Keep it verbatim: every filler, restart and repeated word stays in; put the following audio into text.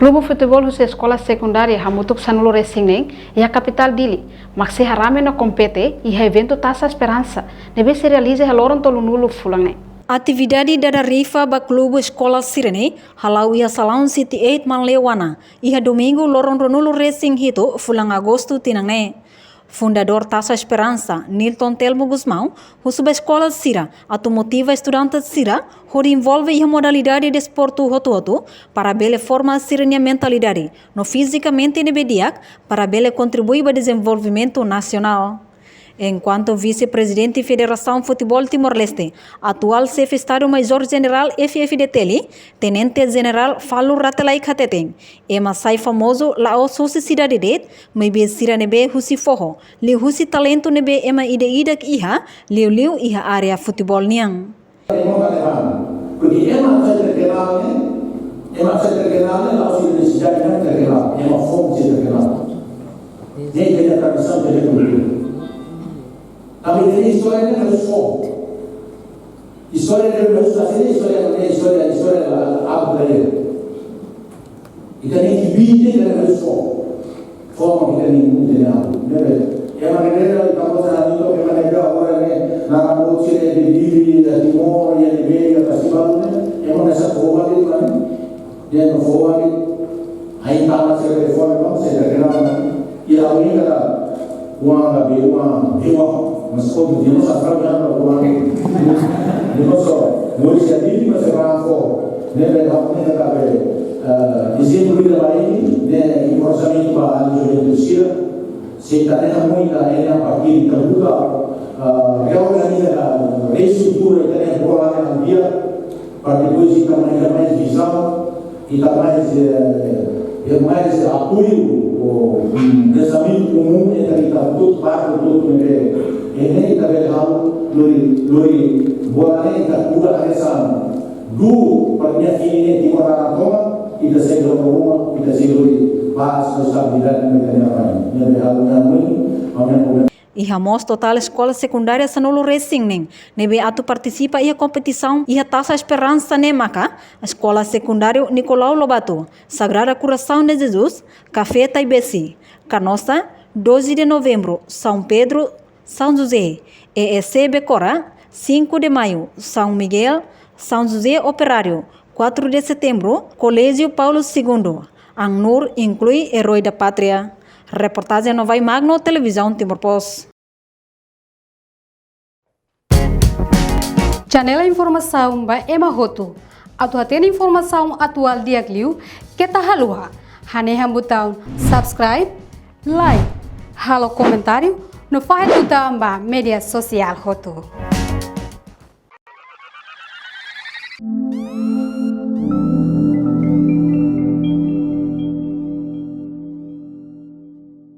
Klubu futeból husi eskola sekundária hamutuk sanulu resin neen iha kapitál Dili mak sei harame no kompete iha eventu Taça Esperança ne'ebé sei realiza iha loron tolunulu fulan ne'e. Atividade dada rifa ba klubu eskola sira-ne'e hala'o iha salaun City Eight Manleuana iha domingu loron ruanulu resin hitu fulan agostu tinan ne'e. Fundadór Taça Esperança, Nilton Telmo Gusmão, husu ba eskola sira atu motiva estudante sira hodi envolve iha modalidade desportu hotu-hotu para bele forma sira-nia mentalidade no fizikamente ne'ebé di'ak para bele kontribui ba dezenvolvimentu nasionál. Enkuantu Vise-Prezidente Federasaun Futeból Timor-Leste, atuál Xefe Estadu Majór Jenerál F-FDTL, Tenente Jenerál Falur Rate Laek hateten, ema sai famozu la'ós husi sidade de'it, maibé sira ne'ebé husi foho, liuhusi talentu ne'ebé ema ida-idak iha, liuliu iha área futeból nian. Ema ka levanta. Porque ema sai terkenal ne'e, ema sai terkenal ne'e, la'ós ita-nia sidade mak terkenal, ema foun sai terkenal. Ne'e ita-nia tradisaun, ita-nia kultura. Tanba ita-nia istória ne'e, ne'e só. Istória ne'e, ne'e só, istória, istória, istória la, la, la, la. Ita-nia kibite ne'e, ne'e só. Forma ita-nia, ita-nia atu. Ne'ebé, ema ne'ebé, ita-boot sira atu, ema ne'ebé agora ne'e, na rambut sira ne'e, de Dili, de Timor, iha ne'ebé, iha festival ne'e, ema ne'e sai foho de'it, mane. Dehan foho de'it, ai tama sira de fora, não sei, da grama, iha ha'u-nia katak, oan la be, oan, be oan, mas como, de nossa franja, não, oan, de nosso, moris iha Dili, mas é branco, ne'ebé, ha'u-nia katak be, eh, ezemplu ida ba imi, ne'e, enkorajamentu ba alin juventude sira, se ita-nia hamutuk, ita-nia partidu, ita buka, eh, reorganiza, reestrutura, ita-nia bola, ita-nia dia, para depois ita mai, ita mai vizaun, ita mai, eh, ita mai apoiu, o, mm, pensamentu komún entre ita hotu, parte hotu, ne'ebé, eh, ne'e ita bele halo, lori, lori, bola ne'e ita kura hanesan duo, para nia fini ne'e Timor laran tomak, ita sei lori ruma, ita sei lori pás, estabilidade, ne'e ita-nia rain. Ne'ebé ha'u-nia mãe, ha'u-nia mãe. Iha mós totál eskola sekundária sanulu resin neen ne'ebé atu partisipa iha kompetisaun iha Taça Esperança ne'e maka, Eskola Sekundáriu Nicolau Lobato, Sagrada Coração de Jesus, Café Taibesi, Canossa, doze de Novembro, São Pedro, São José, E E C Becora, cinco de Maio, São Miguel, São José Operário, quatro de Setembro, Colégio Paulo Segundo, ANNUR inklui Herói da Pátria. Reportajen Novai Magno, Televizaun Timor Post. Janela informasaun ba ema hotu. Atu hatene informasaun atuál di'ak liu, keta haluha hanehan butaun subscribe, like, halo komentáriu, no fahe tutan ba média sosiál hotu.